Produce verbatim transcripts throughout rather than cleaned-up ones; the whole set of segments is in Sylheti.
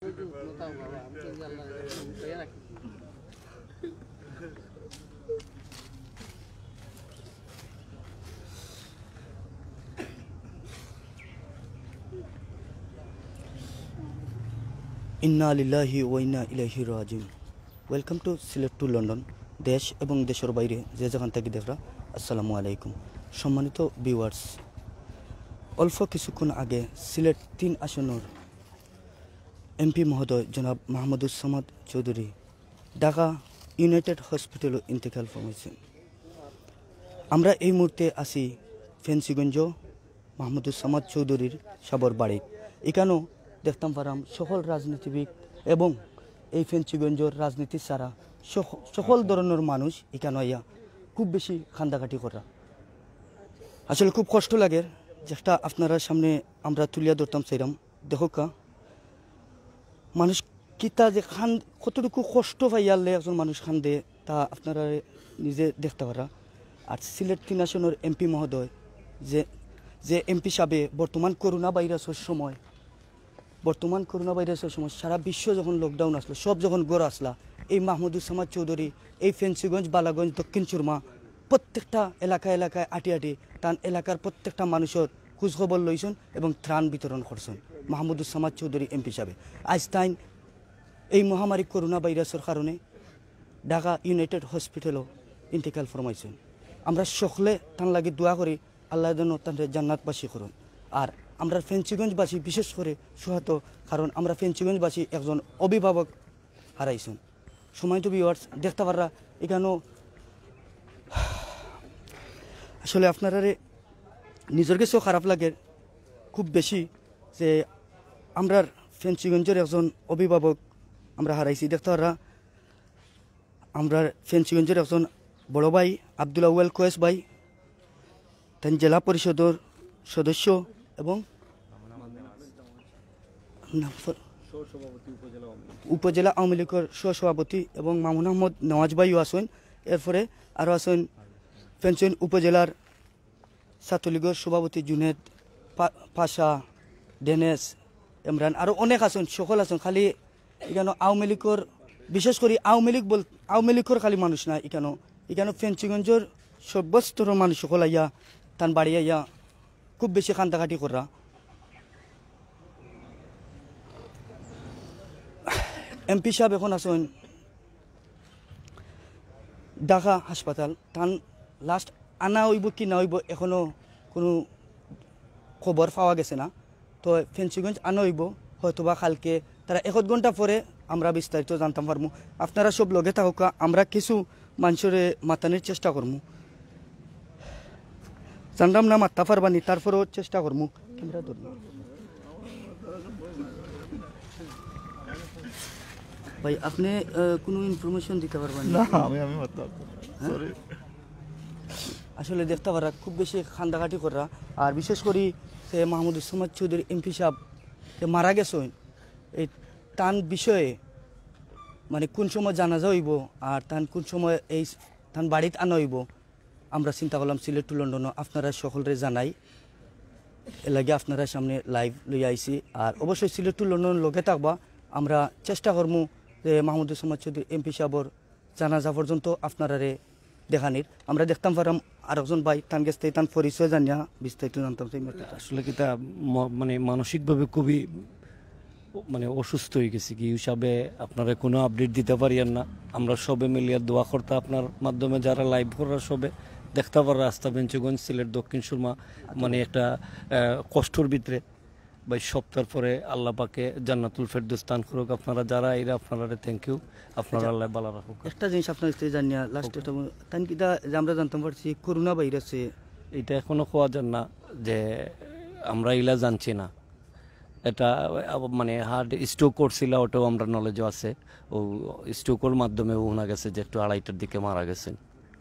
ইন্না লিল্লাহি ওয়া ইন্না ইলাইহি রাজিউন। Welcome to Sylhet to London. দেশ এবং দেশর বাইরে যে যেখান থাকি দেখরা, আসসালামু আলাইকুম। সম্মানিত ভিউয়ার্স, অল্প কিছুক্ষণ আগে সিলেট তিন আসনর এমপি মহোদয় জনাব মাহমুদুস সামাদ চৌধুরী ঢাকা ইউনাইটেড হসপিটালো ইন্তেকাল ফরমাইছইন। আমরা এই মুহূর্তে আছি ফেঞ্চুগঞ্জ মাহমুদুস সামাদ চৌধুরীর সাবর বাড়িত। ইকানো দেখতাম পারাম সকল রাজনীতিবিদ এবং এই ফেঞ্চুগঞ্জর রাজনীতি ছাড়া সক-, সকল ধরনর মানুষ ইকানো আইয়া খুব বেশি কান্দাকাটি কররা। আসলে খুব কষ্ট লাগের, যেটা আপনারার সামনে আমরা তুলিয়া ধরতাম চাইরাম। দেখউক্কা, মানুষ কিতা যে কান-, কতটুকু কষ্ট পাইয়ারলে একজন মানুষ কান্দে, তা আপনারা নিজে দেখতা পাররা। আর সিলেট তিন আসনর এমপি মহোদয় যে, যে এমপি সাবে বর্তমান করোনা ভাইরাসর সময়, বর্তমান করোনা ভাইরাসর সময় সারা বিশ্ব যখন লকডাউন আছলো, সব যখন ঘরো আছলা, এই মাহমুদুস সামাদ চৌধুরী এই ফেঞ্চুগঞ্জ, বালাগঞ্জ, দক্ষিণ সুরমা প্রত্যেকটা এলাকা এলাকায় আটি আটি তান এলাকার প্রত্যেকটা মানুষর খোঁজ খবর লইছইন এবং ত্রাণ বিতরণ করছইন মাহমুদুস সামাদ চৌধুরী এমপি সাবে। আইজ তাইন এই মহামারী করোনা ভাইরাসর কারণে ঢাকা ইউনাইটেড হসপিটালো ইন্তেকাল ফরমাইছইন। আমরা সকলে তান লাগি দোয়া করি, আল্লায় যেন তানরে জান্নাতবাসী করইন। আর আমরা ফেঞ্চুগঞ্জবাসী বিশেষ করে শোকাহত, কারণ আমরা ফেঞ্চুগঞ্জবাসী একজন অভিভাবক হারাইছইন। সম্মানিত ভিউয়ার্স, দেখতা পাররা ইকানো আসলে আপনারারে নিজর গেছেও খারাপ লাগের খুব বেশি যে আমরার ফেঞ্চুগঞ্জর একজন অভিভাবক আমরা হারাইছি। দেখতা পাররা আমরার ফেঞ্চুগঞ্জর একজন বড় ভাই আব্দুল আউয়াল কোয়েস ভাই, তাইন জেলা পরিষদর সদস্য এবং নাম ফ-, উপজেলা আওয়ামী লীগর সহসভাপতি এবং মামুন আহমদ নওয়াজ ভাইও আছইন। এরপরে আরও আছইন ফেঞ্চুগঞ্জ উপজেলার ছাত্রলীগর সভাপতি জুনেদ, পা-, পাশা, ডেনেস, ইমরান, আরও অনেক আছইন, সকল আছইন। খালি ইকানো আওয়ামী লীগর, বিশেষ করি আওয়ামী লীগ বল-, আওয়ামী লীগর খালি মানুষ না, ইকানো, ইকানো ফেঞ্চুগঞ্জর সর্বস্তরর মানুষ সকল আইয়া, তান বাড়ি আইয়া খুব বেশি কান্দাকাটি কররা। এমপি সাব এখন আছইন ঢাকা হাসপাতাল, তান লাস্ট আনা অইবো কি না অইবো এখনো কোনো খবর পাওয়া গেছে না। তো ফেঞ্চুগঞ্জ আনা অইবো হয়তোবা কালকে। তারা এক আধ ঘন্টা পরে আমরা বিস্তারিত জানতাম পারমু। আপনারা সব লগে থাকউক্কা, আমরা কিছু মানষরে মাতানির চেষ্টা করমু। জানরাম না মাততা পারবানি, তারপরেও চেষ্টা করমু। ক্যামেরা ধরুন। ভাই, আপনে, আহ, কোনো ইনফরমেশন দিতা পারবানি? না, আমি, আমি মাততাম পারতাম না। হ্যাঁ? সরি। আসলে দেখতা পাররা খুব বেশি কান্দাকাটি কররা, আর বিশেষ করি সে মাহমুদুস সামাদ চৌধুরী এমপি সাব যে মারা গেছইন, এই তান বিষয়ে মানে কোন সময় জানাজা অইবো আর তান কোন সময় এই তান বাড়িত আনা অইবো, আমরা চিন্তা করলাম সিলেট টু লন্ডনো আপনারা সকলরে জানাই, এর লাগি আপনারার সামনে লাইভ লইয়া আইছি। আর অবশ্যই সিলেট টু লন্ডন লগে থাকবা, আমরা চেষ্টা করমু যে মাহমুদুস সামাদ চৌধুরী এমপি সাবর জানাজা পর্যন্ত আপনারারে দেখানির। আমরা দেখতাম পাররাম আরেকজন ভাই, তান গেছ থাকি তান পরিচয় জানিয়া বিস্তারিত জানতাম চাই। আসলে কিতা ম-, মানে মানসিকভাবে খুবই মানে অসুস্থ অই গেছি, কি হিসাবে আপনারে কোনো আপডেট দিতা পারিয়ার না। আমরা সবে মিলিয়া দোয়া করতা আপনার মাধ্যমে, যারা লাইভ কররা সবে দেখতা পাররা আস্তা ফেঞ্চুগঞ্জ সিলেট দক্ষিণ সুরমা মানে একটা, আহ, কষ্টর ভিতরে। ভাই, সপ্তাহর পরে আল্লাহ পাকে জান্নাতুল ফেরদৌস দান করুক। আপনারা যারা আইরা, আপনারারে থ্যাংক ইউ। আপনারা আচ্ছা। আল্লাহ ভালা রাখুক। একটা জিনিস আপনার কাছ থাকি জানিয়া লাস্ট ওকে। একটা মু-, তান কিতা যে আমরা জানতাম পারছি করোনা ভাইরাসে। এটা এখনো কওয়া যার না যে আমরা ইলা জানছি না। এটা, আহ, মানে হার্ট স্ট্রোক করছিলা, ওটাও আমরা নলেজও আছে। ও স্ট্রোকর মাধ্যমে ও শোনা গেছে যে একটু আড়াইটার দিকে মারা গেছেন।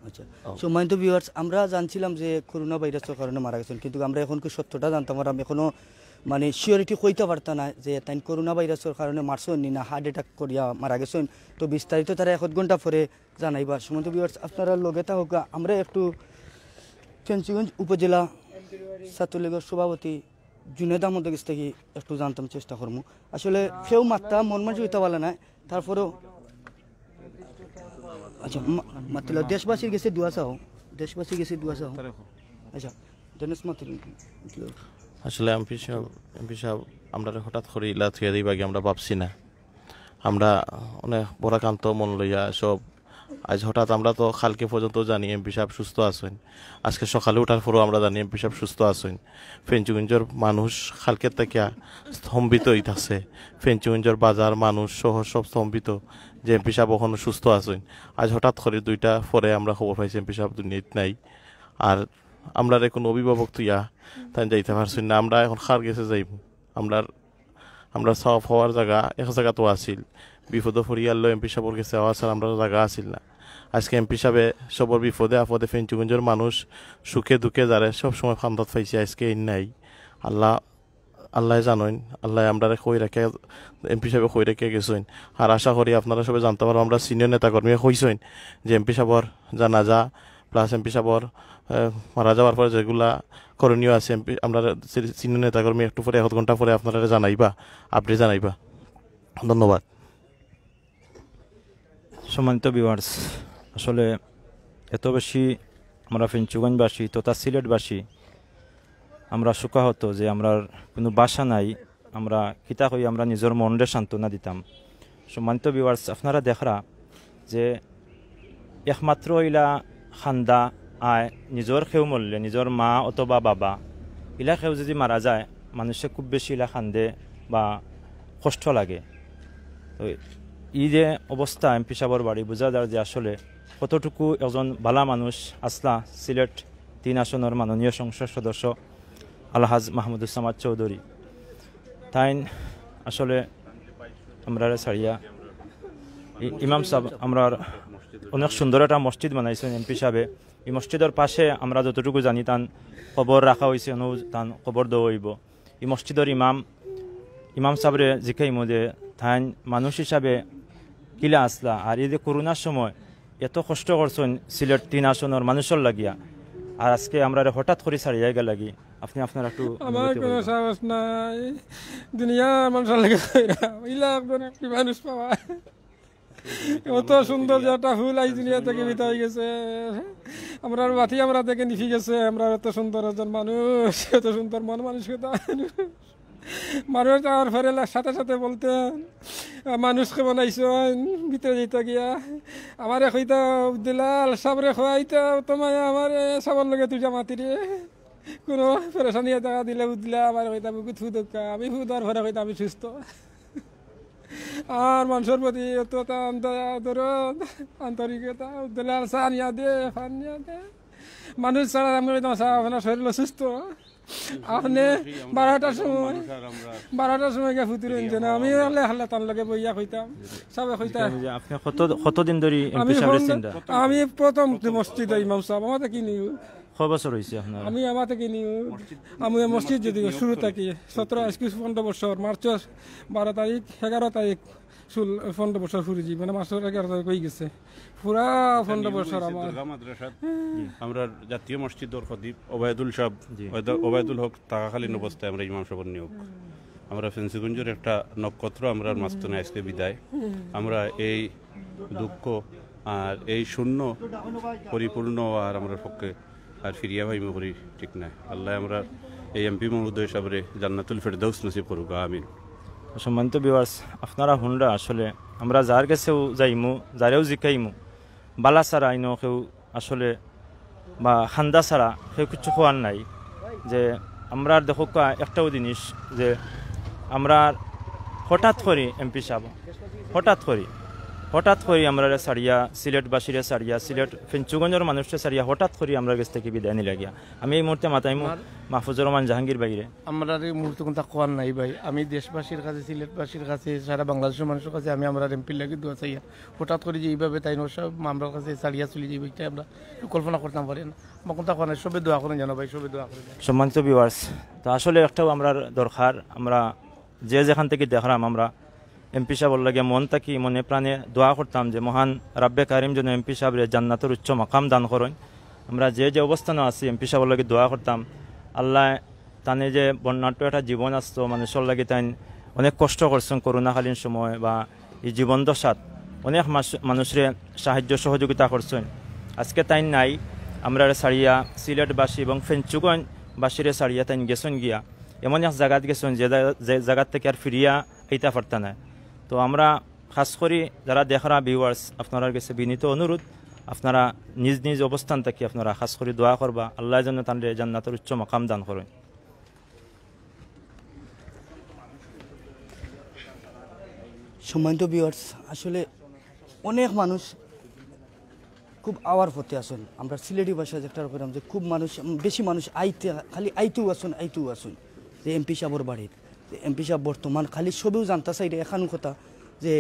আচ্ছা, ও। সম্মানিত ভিউয়ার্স, আমরা জানছিলাম যে করোনা ভাইরাসর কারণে মারা গেছেন, কিন্তু আমরা এখন কি সত্যটা জানতাম পারলাম, এখনো মানে সিওরিটি কইতা পারতা না যে তাইন করোনা ভাইরাসর কারণে মারছইন নি না হার্ট অ্যাটাক করিয়া মারা গেছইন। তো বিস্তারিত তারা এক আধ ঘন্টা পরে জানাইবা। সম্মানিত ভিউয়ার্স, আপনারা লগে থাকউক্কা, আমরা একটু ফেঞ্চুগঞ্জ উপজেলা ছাত্রলীগর সভাপতি জুনেদ আহমদর গেছ থাকি একটু জানতাম চেষ্টা করমু। আসলে কেউ মাততা মন মানসিকতা ভালা নায়, তারপরেও আচ্ছা, মা-, মাতিলা, দেশবাসীর গেছে দোয়া চাও, দেশবাসীর গেছে দোয়া চাও। আচ্ছা, দেনেশ মাতিল। আসলে এমপি সাহেব, এমপি সাহেব, আমরা হঠাৎ করি ইলা থুয়া দিবা কি আমরা ভাবছি না। আমরা অনেক বড়াকান্ত মন লইয়া সব, আজ হঠাৎ আমরা তো কালকে পর্যন্ত জানি এমপি সাহেব সুস্থ আছইন, আজকে সকালে উঠার পরও আমরা জানি এমপি সাহেব সুস্থ আছইন। ফেঞ্চুগঞ্জর মানুষ কালকে থাকিয়া স্তম্ভিত হইতাছে। ফেঞ্চুগঞ্জর বাজার মানুষ সহ সব স্তম্ভিত যে এমপি সাহেব অখনো সুস্থ আছইন। আজ হঠাৎ করি দুইটা পরে আমরা খবর পাইছি এমপি সাহেব দুনিয়াত নাই। আর আমরারে কোনো অভিভাবক থুইয়া তাইন যাইতা পারছইন না। আমরা এখন কার গেছে যাইমু? আমরার, আমরার সাফ হওয়ার জাগা এক জাগাত আছিল, বিপদো পড়িয়ার লাগি এমপি সাহেবর গেছে যাওয়া ছাড়া আমরার জাগা আছিল না। আজকে এমপি সাহেবে সবর বিপদে আপদে ফেঞ্চুগঞ্জর মানুষ সুখে দুঃখে যারে সব সময় কান্দাত পাইছে, আজকে এইন নাই। আল্লাহ, আল্লায় জানইন, আল্লায় আমরারে কই রাখিয়া, এমপি সাহেবে কই রাখিয়া গেছইন। আর আশা করি আপনারা সবে জানতা পারবা, আমরা সিনিয়র নেতা কর্মীয়ে কইছইন যে এমপি সাহেবর জানাজা plus এমপি সাহেবর, আহ, মারা যাওয়ার পরে যেগুলা করণীয় আছে, এমপি, আমরা সি-, সিনিয়র নেতা কর্মী একটু পরে, এক ঘন্টা পরে আপনারারে জানাইবা, আপডেট জানাইবা। ধন্যবাদ। সম্মানিত ভিউয়ার্স, আসলে এত বেশি আমরা ফেঞ্চুগঞ্জবাসী তথা সিলেটবাসী আমরা শোকাহত যে আমরার কোনো ভাষা নাই। আমরা কিতা কই, আমরা নিজর মনরে সান্ত্বনা দিতাম। সম্মানিত ভিউয়ার্স, আপনারা দেখরা যে একমাত্র ইলা কান্দা আয়, নিজর কেউ মরলে, নিজর মা অথবা বাবা, ইলা কেউ যদি মারা যায়, মানুষে খুব বেশি ইলা কান্দে বা কষ্ট লাগে। তো ই যে অবস্থা এমপি সাহেবর বাড়ি, বুঝা যার যে আসলে কতটুকু একজন ভালা মানুষ আছলা সিলেট তিন আসনর মাননীয় সংসদ সদস্য আলহাজ মাহমুদুস সামাদ চৌধুরী। তাইন আসলে আমরারে ছাড়িয়া ই-, ইমাম সাহেব আমরার অনেক সুন্দর একটা মসজিদ বানাইছইন এমপি সাহেবে। ই মসজিদর পাশে আমরা যতটুকু জানি তান কবর রাখা অইছে, অনো তান কবর দেওয়া অইবো। ই মসজিদর ইমাম, ইমাম সাহেবরে জিকাইমু যে তাইন মানুষ হিসাবে কিলা আছলা, আর এই যে করোনার সময় এত কষ্ট করছইন সিলেট তিন আসনর মানুষর লাগিয়া, আর আজকে আমরারে হঠাৎ করি ছাড়িয়া গেলাগি। আপনি আপনার একটু আমার অনুভূতি কোনো বলবেন। সাহস নাই, দুনিয়ার মানুষর লাগি কইরা, ইলা একজন একটি মানুষ পাওয়া। অত সুন্দর যে একটা ফুল আজ দুনিয়া থেকে বিদায় গেছে। আমরার বাতি আমরা থেকে নিভি গেছে, আমরা অত সুন্দর একজন মানুষ, অত সুন্দর মন মানসিকতা। মানুষ যাওয়ার পরে লা-, সাথে সাথে বলতেন, "মানুষ কেমন আইছইন?" ভিতরে যাইতা গিয়া আমারে কইতা, "উদ্দিলাল সাবরে খোয়াইতা, তোমায় আমার সাবর লগে তুই জামাতি রে।" কোনো পেরেশানি দেখা দিলে উদ্দিলাল আমারে কইতা, "বুকুত ফু দক্কা।" আমি ফু দেওয়ার পরে কইতা, "আমি সুস্থ।" আর মানুষর প্রতি অতটা আন্ত-, দরদ, আন্তরিকতা, উদ্দিলাল চা নিয়া দে, পান নিয়া দে। মানুষ ছাড়া আমি কইতাম, "স্যার, আপনার শরীর অসুস্থ।" আপনি বারোটার সময়, বারোটার সময় গিয়া ফুতুরে আনছেন। আমি হাল্লা হাল্লা তার লগে বইয়া কইতাম, সবে কইতাম। আপনি কত, কতদিন ধরি এমপি আমি সাহেবরে ফোন-, চিনতা? আমি প্রথম মসজিদ ইমাম সাহেব, আমারে কিনি। কয় বছর হইছে আপনার? আমি আমারে কিনি। আমি মসজিদ যদি শুরু থাকি, সতেরো, আজকে পনেরো বছর, মার্চর বারো তারিখ, এগারো তারিখ, ষোলো, পনেরো বছর ফুরি যাইবো, মানে মার্চর এগারো তারিখ হয়ে গেছে। পুরা পনেরো বছর আমার। দুর্গা মাদ্রাসাত আমরা জাতীয় মসজিদর খতিব ওবায়দুল সাহেব, জি। ওবায়দুল, ওবায়দুল হক থাকাকালীন অবস্থায় আমরা ইমাম সাহেবর নিয়োগ। আমরা ফেঞ্চুগঞ্জর একটা নক্ষত্র, আমরার মাঝখানে আজকে বিদায়। আমরা এই দুঃখ আর এই শূন্য পরিপূর্ণ আর আমরার পক্ষে আর ফিরিয়া পাইমু করি ঠিক নাই। আল্লাহ আমরা এই এমপি মহোদয় সাহেবরে জান্নাতুল ফেরদাউস নসিব করুক, আমিন। সম্মানিত ভিউয়ার্স, আপনারা হুনরা আসলে আমরা যার গেছেও যাইমু, যারেও জিকাইমু, বালা ছাড়া ইনো কেউ আসলে বা খান্দা ছাড়া কেউ কিচ্ছু খোয়ার নাই। যে আমরার দেখউক্কা একটাও জিনিস যে আমরার হঠাৎ করি এমপি সাহেব, হঠাৎ করি, হঠাৎ করি আমরারে ছাড়িয়া, সিলেটবাসীরে ছাড়িয়া, সিলেট ফেঞ্চুগঞ্জর মানুষরে ছাড়িয়া হঠাৎ করি আমরার গেছ থাকি বিদায় নিলা গিয়া। আমি এই মুহূর্তে মাতাইমু মাহফুজুর রহমান জাহাঙ্গীর ভাইরে। আমরার এই মুহূর্তে কুনতা খোয়ার নাই ভাই। আমি দেশবাসীর কাছে, সিলেটবাসীর কাছে, সারা বাংলাদেশের মানুষর কাছে আমি আমরার এমপির লাগি দোয়া চাই। হঠাৎ করি যে এইভাবে তাইন সব আমরার কাছে ছাড়িয়া চলি যাইবো, এটা আমরা কল্পনা করতাম পারি না। আমার কুনতা খোয়ার নাই, সবে দোয়া করইন যেন ভাই, সবে দোয়া করইন। সম্মানিত ভিউয়ার্স, তো আসলে একটাও আমরার দরকার, আমরা যে যেখান থাকি দেখরাম, আমরা এমপি সাহেবর লাগি মন থাকি মনে প্রাণে দোয়া করতাম যে মহান রাব্বে কারিম যেন এমপি সাহেবরে জান্নাতর উচ্চ মাকাম দান করইন। আমরা যে যে অবস্থানো আছি এমপি সাহেবর লাগি দোয়া করতাম, আল্লাহ তানে যে বর্ণাঢ্য একটা জীবন আসতো, মানুষর লাগি তাইন অনেক কষ্ট করছইন করোনাকালীন সময় বা এই জীবন দশাত অনেক মাস-, মানুষরে সাহায্য সহযোগিতা করছইন। আজকে তাইন নাই, আমরারে ছাড়িয়া সিলেটবাসী এবং ফেঞ্চুগঞ্জবাসীরে ছাড়িয়া তাইন গেছইন গিয়া এমন এক জাগাত গেছইন যে জা-, যে জাগাত থাকি আর ফিরিয়া আইতা পারতা নায়। তো আমরা খাস করি যারা দেখরা ভিউয়ার্স, আপনারার গেছে বিনীত অনুরোধ, আপনারা নিজ নিজ অবস্থান থাকি আপনারা খাস করি দোয়া করবা, আল্লায় যেন তানরে জান্নাতর উচ্চ মাকাম দান করইন। সম্মানিত ভিউয়ার্স, আসলে অনেক মানুষ খুব আওয়ার পথে আছইন। আমরা সিলেটি ভাষায় যেটা কইরাম যে খুব মানুষ, উম, বেশি মানুষ আইতে, খালি আইতেউ আছইন, আইতেউ আছইন যে এমপি সাবর বাড়িত। যে এমপি সাব বর্তমান খালি সবেউ জানতা চাইরা এখান কথা যে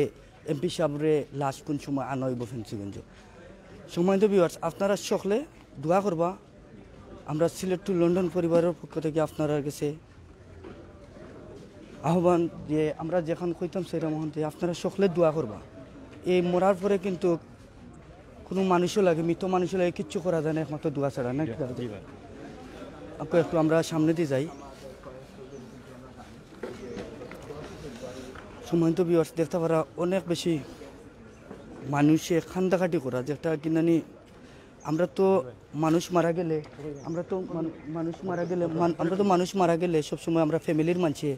এমপি সাবরে লাশ কোন সময় আনা অইবো ফেঞ্চুগঞ্জ। সম্মানিত ভিউয়ার্স, আপনারা সকলে দোয়া করবা। আমরা সিলেট টু লন্ডন পরিবারর পক্ষ থাকি আপনারার গেছে আহ্বান যে আমরা যেখান কইতাম সেটা মহান যে আপনারা সকলে দোয়া করবা। এই মরার পরে কিন্তু কোনো মানুষও লাগে, মৃত মানুষও লাগে, কিচ্ছু করা যায় না একমাত্র দোয়া ছাড়া, না কি? জি ভাই। আপু, একটু আমরা সামনেদি যাই। সম্মানিত ভিউয়ার্স, দেখতা পারা অনেক বেশি মানুষে কান্দাকাটি করা, যেটা কিনানি আমরা তো মানুষ মারা গেলে, আমরা তো মানু-, মানুষ মারা গেলে মান-, আমরা তো মানুষ মারা গেলে সবসময় আমরা ফ্যামিলির মানষে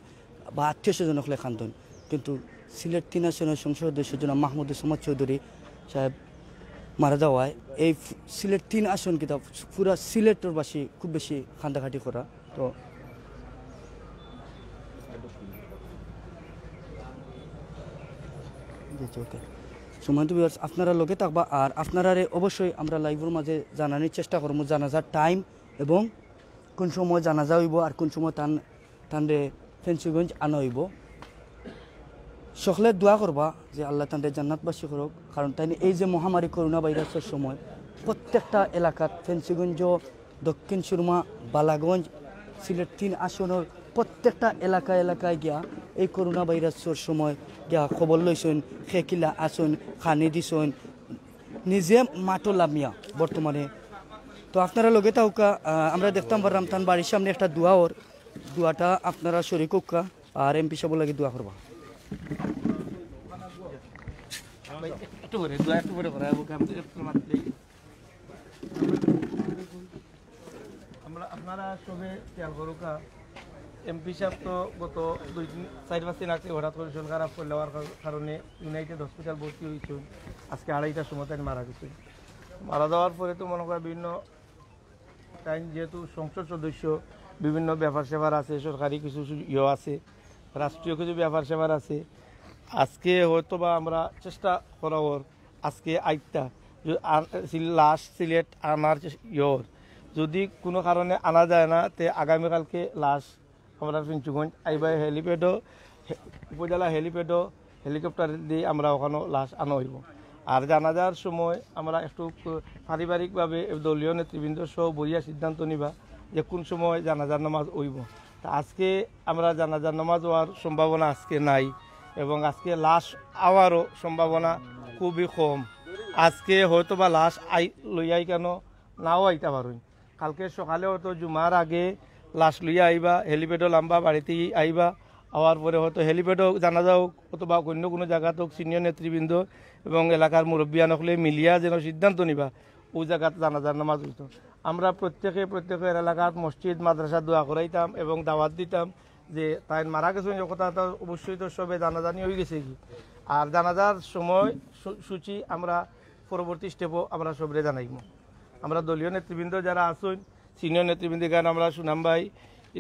বা আত্মীয় স্বজন হকলে কান্দইন। কিন্তু সিলেট তিন আসনের সংসদ সদস্য জনাব মাহমুদুস সামাদ চৌধুরী সাহেব মারা যাওয়ায় এই ফু-, সিলেট তিন আসন কিতা পুরা সিলেটবাসী খুব বেশি কান্দাকাটি করা। তো জি, জি, ওকে। সম্মানিত ভিউয়ার্স, আপনারা লগে থাকবা, আর আপনারারে অবশ্যই আমরা লাইভর মাঝে জানানির চেষ্টা করমু জানাজার টাইম এবং কোন সময় জানাজা অইবো আর কোন সময় তান, তানরে ফেঞ্চুগঞ্জ আনা অইবো। সকলে দোয়া করবা যে আল্লাহ তানরে জান্নাতবাসী করুক, কারণ তাইন এই যে মহামারী করোনা ভাইরাসর সময় প্রত্যেকটা এলাকাত ফেঞ্চুগঞ্জ, দক্ষিণ সুরমা, বালাগঞ্জ, সিলেট তিন আসনর প্রত্যেকটা এলাকা এলাকায় গিয়া এই করোনা ভাইরাসর সময় গিয়া খবর লইছইন, কে কিলা আছইন, খানি দিছইন, নিজে মাঠো লামিয়া বর্তমানে। তো আপনারা লগে থাকুক্কা, আহ, আমরা দেখতাম পারলাম তান বাড়ির সামনে একটা দোয়া অর, দোয়াটা আপনারা শরিক হউক্কা আর এমপি সাবর লাগি দোয়া করবা। ভাই, একটু পরে, দোয়া একটু পরে করা যাবো, আমি তো একটু মাত্রই। আমরা, আপনারা সবে খেয়াল করুক্কা, এমপি সাব তো গত দুই দিন, চাইর পাঁচ দিন আগে হঠাৎ করি শরীর খারাপ করি লওয়ার কার-, কারণে ইউনাইটেড হসপিটাল ভর্তি অইছইন। আজকে আড়াইটার সময় তাইন মারা গেছইন। মারা যাওয়ার পরে তো মনে করি বিভিন্ন তাইন যেহেতু সংসদ সদস্য, বিভিন্ন ব্যাপার স্যাপার আছে, সরকারি কিছু সু-, ইয়ে আছে, রাষ্ট্রীয় কিছু ব্যাপার স্যাপার আছে। আজকে হয়তো বা আমরা চেষ্টা করা অর, আজকে আইতা, য-, আ-, সি-, লাশ সিলেট আনার চে-, ইয়ে অর। যদি কোনো কারণে আনা যায় না, তে আগামীকালকে লাশ আমরা ফেঞ্চুগঞ্জ আইবা হেলিপ্যাডও, হে-, উপজেলা হেলিপ্যাডও হেলিকপ্টার দি আমরা ওখানো লাশ আনা অইবো। আর জানাজার সময় আমরা একটু ক-, পারিবারিকভাবে দলীয় নেতৃবৃন্দ সহ বইয়া সিদ্ধান্ত নিবা যে কোন সময় জানাজার নামাজ অইবো। তা আজকে আমরা জানাজার নামাজ অওয়ার সম্ভাবনা আজকে নাই, এবং আজকে লাশ আওয়ারও সম্ভাবনা খুবই কম। আজকে হয়তো বা লাশ আই, লইয়া ইখানো নাও আইতা পারইন। কালকে সকালে হয়তো জুমার আগে লাশ লইয়া আইবা, হেলিপ্যাডও লামবা, বাড়িতে আইবা, আওয়ার পরে হয়তো হেলিপ্যাডও জানাজা অউক অথবা অন্য কোনো জাগাত অউক, সিনিয়র নেতৃবৃন্দ এবং এলাকার মুরব্বিয়ান হকলে মিলিয়া যেন সিদ্ধান্ত নিবা অউ জাগাত জানাজার নামাজ অইতো। আমরা প্রত্যেকে প্রত্যেকের এলাকাত মসজিদ মাদ্রাসা দোয়া করাইতাম এবং দাওয়াত দিতাম যে তাইন মারা গেছইন, যে কথা তো অবশ্যই তো সবে জানাজানি অইগেছে কি। আর জানাজার সময় সু-, সূচি আমরা পরবর্তী স্টেপও আমরা সবরে জানাইমু। আমরা দলীয় নেতৃবৃন্দ যারা আছইন, সিনিয়র নেতৃবৃন্দ, এখানে আমরা সুনাম ভাই,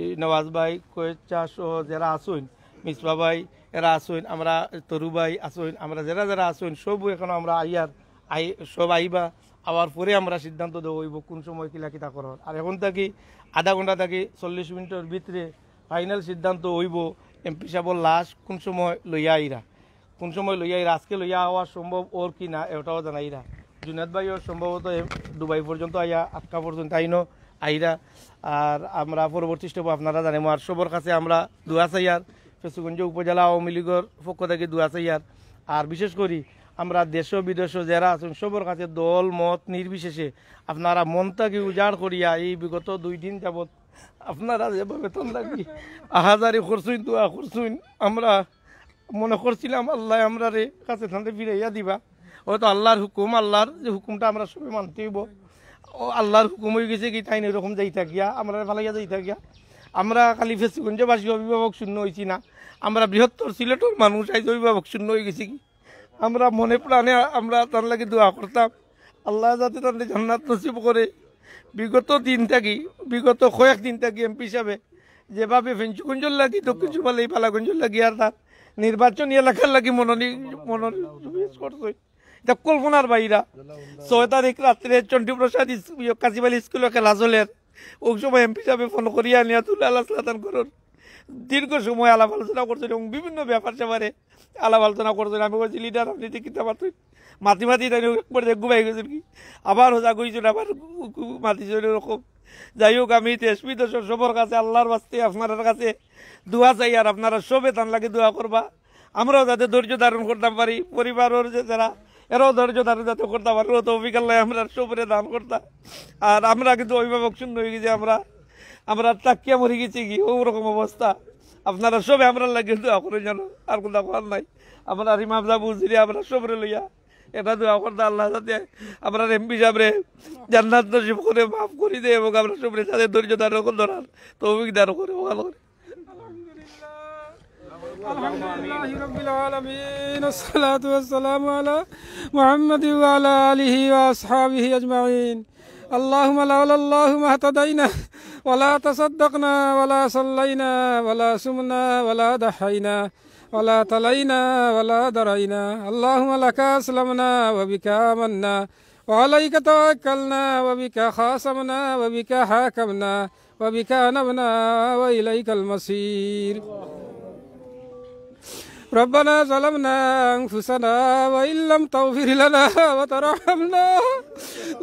এই নওয়াজ ভাই, কোয়েচ্চা সহ যারা আছইন, মিসবা ভাই, এরা আছইন, আমরা তরু ভাই আছইন, আমরা যারা যারা আছইন, সব এখানে আমরা আইয়ার, আই-, সব আইবা, আওয়ার পরে আমরা সিদ্ধান্ত দেওয়া অইবো কোন সময় কিলা কিতা করার। আর এখন থাকি আধা ঘন্টা থাকি চল্লিশ মিনিটর ভিতরে ফাইনাল সিদ্ধান্ত অইবো এমপি সাবর লাশ কোন সময় লইয়া আইরা। কোন সময় লইয়া আইরা, আজকে লইয়া আওয়া সম্ভব অর কি না, এটাও জানাইরা। জুনেদ ভাইও সম্ভবত এ দুবাই পর্যন্ত আইয়া, আটকা পর্যন্ত আইনো আইরা। আর আমরা পরবর্তী স্টেপও আপনারা জানাইমু। আর সবর কাছে আমরা দোয়া চাইয়ার, ফেঞ্চুগঞ্জ উপজেলা আওয়ামী লীগর পক্ষ থাকি দোয়া চাইয়ার। আর বিশেষ করি আমরা দেশ বিদেশ যারা আছইন সবর কাছে দল মত নির্বিশেষে আপনারা মন থাকি উজাড় করিয়া এই বিগত দুই দিন যাবত আপনারা যেভাবে তান লাগি আহাজারি করছইন, দোয়া করছইন, আমরা মনে করছিলাম আল্লায় আমরারে কাছে তানরে ফিরাইয়া দিবা। হয়তো আল্লার হুকুম, আল্লার যে হুকুমটা আমরা সবে মানতে অইবো। ও আল্লার হুকুম অইগেছে কি, তাইন এরকম যাইতা গিয়া, আমরারে ফালাইয়া যাইতা গিয়া। আমরা খালি ফেঞ্চুগঞ্জবাসী অভিভাবক শূন্য অইছি না, আমরা বৃহত্তর সিলেটর মানুষ আইজ অভিভাবক শূন্য অইগেছি কি। আমরা মনে প্রাণে আমরা তান লাগি দোয়া করতাম, আল্লায় যাতে তানরে জান্নাত নসিব করে। বিগত দিন থাকি, বিগত কয়েক দিন থাকি এমপি সাবে যেভাবে ফেঞ্চুগঞ্জর লাগি, দক্ষিণ সুরমালী, বালাগঞ্জর লাগি আর তার নির্বাচনী এলাকার লাগি মনোনি-, মনোনিবেশ করছইন, ইটা কল্পনার বাইরা। ছয় তারিখ রাত্রে চণ্ডীপ্রসাদ ইস-, ইয়ে, কাশিবালি স্কুলো খেলা চলের। অউ সময় এমপি সাবে ফোন করিয়া আনিয়া তুলে আলাপ আলোচনা করইন। দীর্ঘ সময় আলাপ আলোচনা করছইন এবং বিভিন্ন ব্যাপার স্যাপারে আলাপ আলোচনা করছইন। আমি কইছি, "লিডার, আপনে ইতা কিতা মাতইন?" মাতি মাতি তাইন একবার যে ঘুমাই গেছইন কি, আবার হজা কইছইন, আবার মাতিছইন এরকম। যাই হোক, আমি দেশ বিদেশর সবর কাছে, আল্লার ওয়াস্তে আপনারার কাছে দোয়া চাই, আর আপনারা সবে তান লাগি দোয়া করবা। আমরাও যাতে ধৈর্য ধারণ করতাম পারি, পরিবারর যে যারা, এরাও ধৈর্য ধারণ যাতে করতা পারে, ও তৌফিক আল্লায় আমরার সবরে দান করতা। আর আমরা কিন্তু অভিভাবক শূন্য অইগেছি, আমরা, আমরা তাকিয়া মরি গেছি কি, অউ রকম অবস্থা। আপনারা সবে আমরার লাগি দোয়া করইন জানো, আর কুনতা কওয়ার নাই। আমরার ইমাম সাব, উজিরে, আমরা সবরে লইয়া একটা দোয়া করতা, আল্লায় যাতে আমরার এমপি সাবরে জান্নাত নসিব করে, মাফ করি দেয় এবং আমরা সবরে যাতে ধৈর্য ধারণ করার তৌফিক দান করে, ভালো করে। الحمد لله رب العالمين، والصلاة والسلام على محمد وعلى آله وأصحابه أجمعين. اللهم لولا الله ما اهتدينا ولا تصدقنا ولا صلينا ولا صمنا ولا ضحينا ولا تلينا ولا درينا. اللهم لك أسلمنا وبك آمنا وعليك توكلنا وبك خاصمنا وبك حاكمنا وبك أنبنا وإليك المصير. ربنا ظلمنا أنفسنا وإن لم تغفر لنا وترحمنا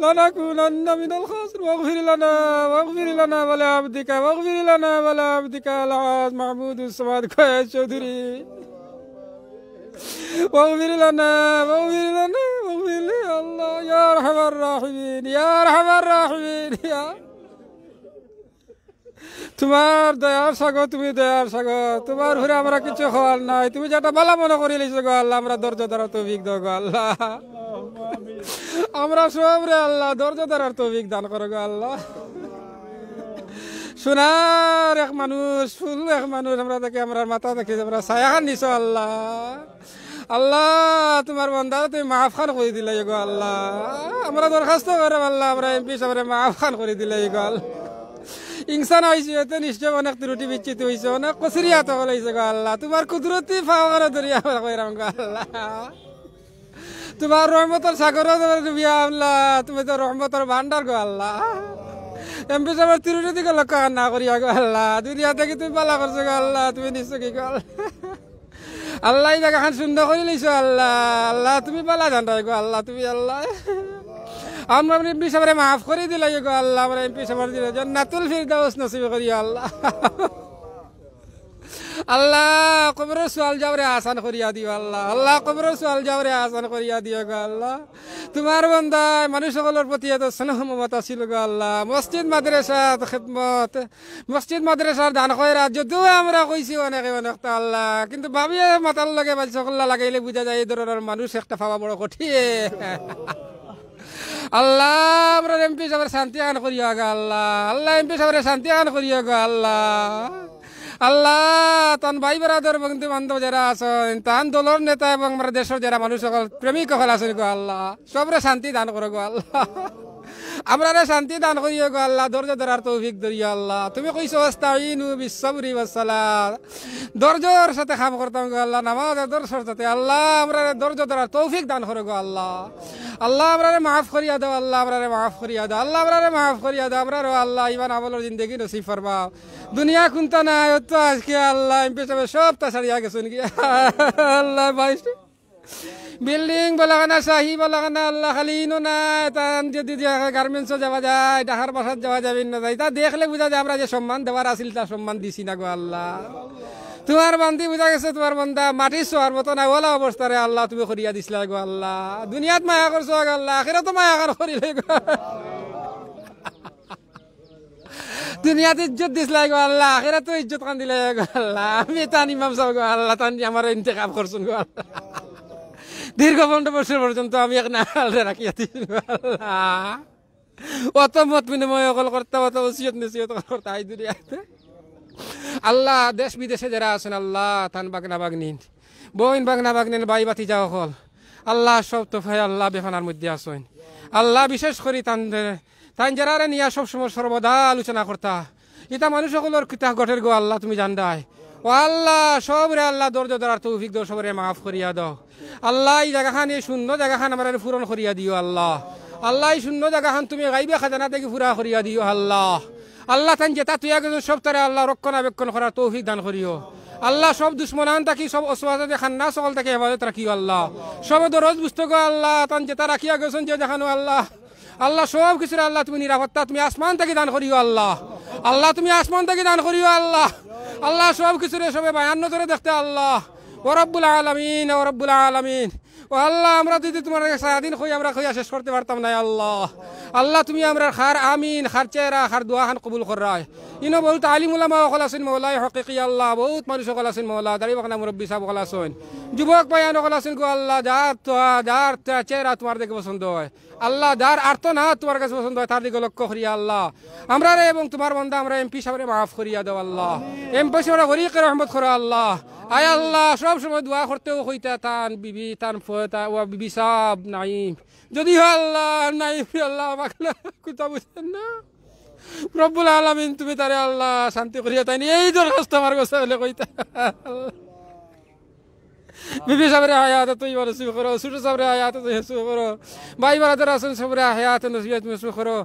لنكونن من الخاسرين. واغفر لنا، واغفر لنا ولعبدك، واغفر لنا ولعبدك الحاج محمود الصمد كويس چوہدری. واغفر لنا، واغفر لنا، واغفر لنا. আল্লাহ, ইয়া আরহামার রাহিমিন, ইয়া আরহামার রাহিমিন, ইয়া তুমার দয়ার সাগর, তুমি দয়ার সাগর, তুমার উপরে আমরা কিচ্ছু কওয়ার নাই। তুমি যেটা ভালা মনে করিলাইছো গো আল্লাহ, আমরা ধৈর্য ধরার তৌফিক দেও গো আল্লাহ। আমরা সবরে আল্লাহ ধৈর্য ধরার তৌফিক দান করো গো আল্লাহ। সোনার এক মানুষ, ফুল এক মানুষ, আমরা দেখি, আমরার মাথা দেখি, আমরা ছায়াখান নিছো আল্লাহ। আল্লাহ, তুমার বন্দারে তুমি মাফ খান করি দিলাইও গো আল্লাহ। আমরা দরখাস্ত কররাম আল্লাহ, আমরা এমপি সাবরে মাফ খান করি দিলাইও গো আল্লাহ। ইনসান অইছি, এতে নিশ্চয় অনেক ত্রুটি বিচ্যুতি অইছে, অনেক কসুরিয়াত অইছে গো আল্লাহ। তুমার কুদরতি পাও খানো ধরি আমরা কইরাম গো আল্লাহ। তুমার রহমতর সাগরো ডুবিয়া আল্লাহ, তুমি তো রহমতর ভান্ডার গো আল্লাহ। এমপি সাবর ত্রুটি দিকে লক্ষ্য না করিয়া গো আল্লাহ, দুনিয়া থাকি তুমি ভালা করছো গো আল্লাহ, তুমি নিছো কি গো আল্লাহ। আল্লাহ, এই জাগাখান সুন্দর করিলাইছো আল্লাহ। আল্লাহ, তুমি ভালা জানরায় গো আল্লাহ, তুমি আল্লাহ। আমরা এমপি সাবরে মাফ করি দিলাইও গো আল্লাহ, আমরা এমপি সাবর দিলে জান্নাতুল ফিরদাউস নসিব করিও আল্লাহ। আল্লাহ, কবরর সওয়াল জওয়াবরে আসান করিয়া দিও আল্লাহ। আল্লাহ, কবরর সওয়াল জওয়াবরে আসান করিয়া দিও গো আল্লাহ। তুমার বন্দায় মানুষ সকলর প্রতি এত স্নেহ মমতা ছিল গো আল্লাহ। মসজিদ মাদ্রাসার খেদমত, মসজিদ মাদ্রাসার দান খয়রাত যদিও আমরা কইছি অনেকে অনেকটা আল্লাহ, কিন্তু ভাবিয়ে মাথার লগে বাজি সকল্লা লাগাইলে বুঝা যায় এই ধরনর মানুষ একটা পাওয়া বড় কঠিন। আল্লাহ, আমরার এমপি সাবরে শান্তি খান করিও গো আল্লাহ। আল্লাহ, এমপি সাবরে শান্তি খান করিও গো আল্লাহ। আল্লাহ, তান ভাই বেরাদর বন্ধু বান্ধব যেরা আছইন, তান দলর নেতা এবং আমরার দেশর যেরা মানুষ সকল, প্রেমিক সকল আছইন গো আল্লাহ, সবরে শান্তি দান করো গো আল্লাহ। আমরারে শান্তি দান করিও গো আল্লাহ, ধৈর্য ধরার তৌফিক দিও আল্লাহ। তুমি কইছো, "ওয়াস্তাইনু বিস সাবরি ওয়াস সালাহ।" ধৈর্যর সাথে কাম করতাম গো আল্লাহ, নামাজ আদর্শর সাথে। আল্লাহ, আমরারে ধৈর্য ধরার তৌফিক দান করো গো আল্লাহ। আল্লাহ, আমরারে মাফ করিয়া দাও, আল্লাহ, আমরারে মাফ করিয়া দাও, আল্লাহ, আমরারে মাফ করিয়া দাও, আমরারে আল্লাহ, ইমান আমলর জিন্দেগি নসিব ফরমাও। দুনিয়া কুন্তা নাই, অত আজকে আল্লাহ, এমপি সাবে সবতা ছাড়িয়া গেছইন গিয়া। আল্লাহ, বাইশ বিল্ডিং বালাখানা, শাহী বালাখানা, আল্লাহ, খালি ইনো না, তান যদি দেখা গার্মেন্টসও যাওয়া যায়, ঢাকার বাসাত যাওয়া যাবে না যায়, তা দেখলে বুঝা যায় আমরা যে সম্মান দেওয়ার আছিল, তার সম্মান দিছি না গো আল্লাহ। তুমার বান্দি বুঝা গেছে, তুমার বান্দা মাটির সোয়ার মতো না, ওলা অবস্থারে আল্লাহ তুমি করিয়া দিছিলা গো আল্লাহ। দুনিয়াত মায়া করছো গো আল্লাহ, আখেরাতো মায়া কর করিলে গো। দুনিয়াত ইজ্জত দিছলায় গো আল্লাহ, আখেরাতো ইজ্জত খান দিলায় গো আল্লাহ। আমি তান ইমাম সাব গো আল্লাহ, তান আমার ইন্তেখাব করছইন গো আল্লাহ। দীর্ঘ পনেরো বছর পর্যন্ত আমি এক নাগালরে রাখিয়া দিছইন গো আল্লাহ। অত মত বিনিময় অকল করতা, অত ওসিয়ত নসিহত অকল করতা এই দুনিয়াতে। আল্লাহ, দেশ বিদেশে যেরা আছইন আল্লাহ, তান ভাগনা ভাগনিন, বইন ভাগনা ভাগনিন, ভাই ভাতিজা অকল, আল্লাহ সব তোফায় আল্লাহ বেফানার মধ্যে আছইন। আল্লাহ বিশেষ করি তান, তান যেরারে নিয়া সব সময় সর্বদা আলোচনা করতা, ইতা মানুষ অকলর কিতা ঘটের গো আল্লাহ তুমি জানরায়। ও আল্লাহ, সবরে আল্লাহ ধৈর্য ধরার তৌফিক দেও, সবরে মাফ করিয়া দেও। আল্লাহ, ই জাগাখান, ই শূন্য জাগাখান আমরারে পূরণ করিয়া দিও আল্লাহ। আল্লাহ, ই শূন্য জাগাখান তুমি গাইবে খাজানা থাকি পুরা করিয়া দিও আল্লাহ। আল্লাহ, তাইন যেতা থইয়া গেছইন সব তারে আল্লাহ রক্ষণাবেক্ষণ করার তৌফিক দান করিও। আল্লাহ, সব দুশমনান থাকি, সব ওয়াসওয়াসা খান্নাস অকল থাকি হেফাজত রাখিও আল্লাহ। সব দরজ বুঝতো গো আল্লাহ, তাইন যেতা রাখিয়া গেছইন যে যেখানো আল্লাহ, আল্লাহ, সব কিছুর আল্লাহ তুমি নিরাপত্তা তুমি আসমান থাকি দান করিও আল্লাহ। আল্লাহ, তুমি আসমান থাকি দান করিও আল্লাহ। আল্লাহ, সব কিছুরে সবে বায়ান নজরে দেখতে আল্লাহ। ও রব্বুল আলামিন, ও রব্বুল আলামিন। ও আল্লাহ, আমরা যদি তুমার কাছে সারাদিন কই, আমরা কইয়া শেষ করতে পারতাম নায় আল্লাহ। আল্লাহ, তুমি আমরার খার আমিন, খার চেহারা, খার দোয়াখান কবুল কররায়। ইনো বহুত আলিম উলামা অকল আছইন মওলায় হকিকি আল্লাহ, বহুত মানুষ অকল আছইন মওলা, দাড়ি পাকনা মুরব্বি সাব অকল আছইন, যুবক ভাইয়ান অকল আছইন গো আল্লাহ, যার তো, যার তো চেহারা তুমার দেখে পছন্দ অয়। আল্লাহ, যার আর্তনাদ তুমার কাছে পছন্দ অয়, তার দিকে লক্ষ্য করিয়া আল্লাহ, আমরারে এবং তুমার বান্দা, আমরা এমপি সাবরে মাফ করিয়া দেও আল্লাহ, এমপি সাবরে গরিকে রহমত করো আল্লাহ। আয় আল্লাহ, সব সময় দোয়া করতেও কইতা তান বিবি, তান ফ-, তা-, ওয়া বিবি সাব নাইম, যদিও আল্লাহ নাইম, আল্লাহ পাগলা, কুতা বুঝেন না। রব্বুল আলামিন, তুমি তারে আল্লাহ শান্তি করিয়া তাইন, এই দরখাস্ত আমার কাছে হলে কইতা। বিবি সাবরে হায়াত তৈবা নসিব করো, ছোট সাবরে হায়াত তৈবা নসিব করো, ভাই বারাদার আছইন সবরে হায়াত নসিব তুমি নসিব করো।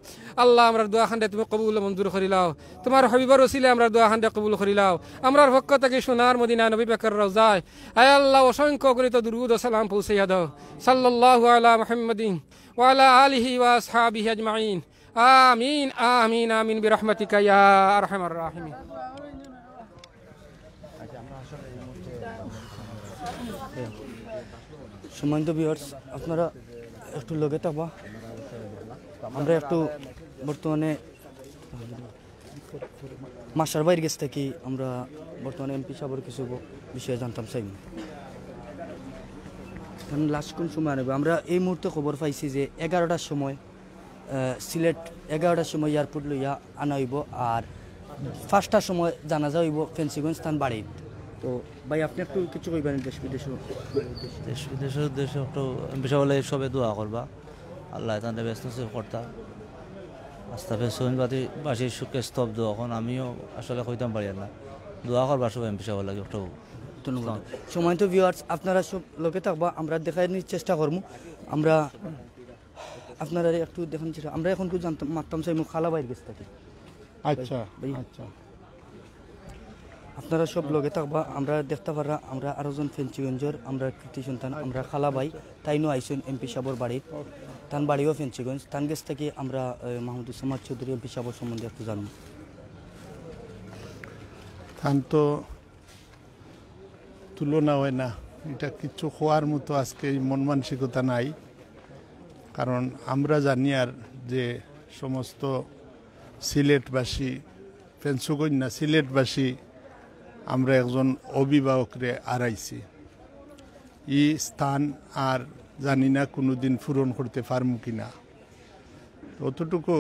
আল্লাহ, আমরার দোয়াখানরে তুমি কবুল মঞ্জুর করিলাও। তুমার হাবিবর উসিলায় আমরার দোয়াখানরে কবুল করিলাও। আমরার পক্ষ থাকি সোনার মদিনা নবী পাকর রওজায়, আয় আল্লাহ, অসংখ্য অগণিত দুরুদ ও সালাম পৌঁছাইয়া দাও। সাল্লাল্লাহু আলা মুহাম্মাদিন ওয়া আলা আলিহি ওয়া আসহাবিহি আজমাইন। আমিন, আমিন, আমিন, বিরহমাতিকা ইয়া আরহামার রাহিমিন। সম্মানিত ভিউয়ার্স, আপনারা একটু লগে থাকবা। আমরা একটু বর্তমানে মাস্টার ভাইর গেছ থাকি আমরা বর্তমানে এমপি সাবর কিছু ব-, বিষয়ে জানতাম চাইমু। কারণ লাস্ট কুন সময় আনবো? আমরা এই মুহূর্তে খবর পাইছি যে এগারোটার সময়, আহ, সিলেট এগারোটার সময় এয়ারপোর্ট লইয়া আনা অইবো, আর পাঁচটার সময় জানাজা অইবো ফেঞ্চুগঞ্জ তান বাড়িত। তো ভাই, আপনে একটু কিছু কইবা নি দেশ বিদেশর উদ্দেশ্যে? দেশ বিদেশর উদ্দেশ্যে একটু এমপি সাবর লাগি সবে দোয়া করবা, আল্লায় তানরে বেহেস্ত নসিব করতা। আস্তা ফেঞ্চুগঞ্জবাসী সুখে স্তব্ধ, অখন আমিও আসলে কইতাম পারিয়ার না। দোয়া করবা সবে এমপি সাবর লাগি একটু। ধন্যবাদ। সম্মানিত ভিউয়ার্স, আপনারা সব লগে থাকবা, আমরা দেখাইনি চেষ্টা করমু। আমরা আপনারারে একটু দেখানি চেষ্টা, আমরা অখন একটু জানতাম, মাততাম চাইমু খালা ভাইর গেছ থাকি। আচ্ছা, ভাই। আচ্ছা। আপনারা সব লগে থাকবা, আমরা দেখতা পাররা, আমরা আরো জন ফেঞ্চুগঞ্জর, আমরা কৃতি সন্তান, আমরা খালা ভাই, তাইনও আইছইন এমপি সাবর বাড়িত। তান বাড়িও ফেঞ্চুগঞ্জ, তান গেছ থাকি আমরা, এ, মাহমুদুস সামাদ চৌধুরী এমপি সাবর সম্বন্ধে একটু জানমু। তান তো তুলনা অয় না, ইটা কিচ্ছু কওয়ার মতো আজকে এই মন মানসিকতা নাই। কারণ আমরা জানিয়ার যে সমস্ত সিলেটবাসী, ফেঞ্চুগঞ্জ না, সিলেটবাসী, আমরা একজন অভিভাবকরে হারাইছি। ই স্থান আর জানি না কুনুদিন পূরণ করতে পারমু কিনা। অতটুকু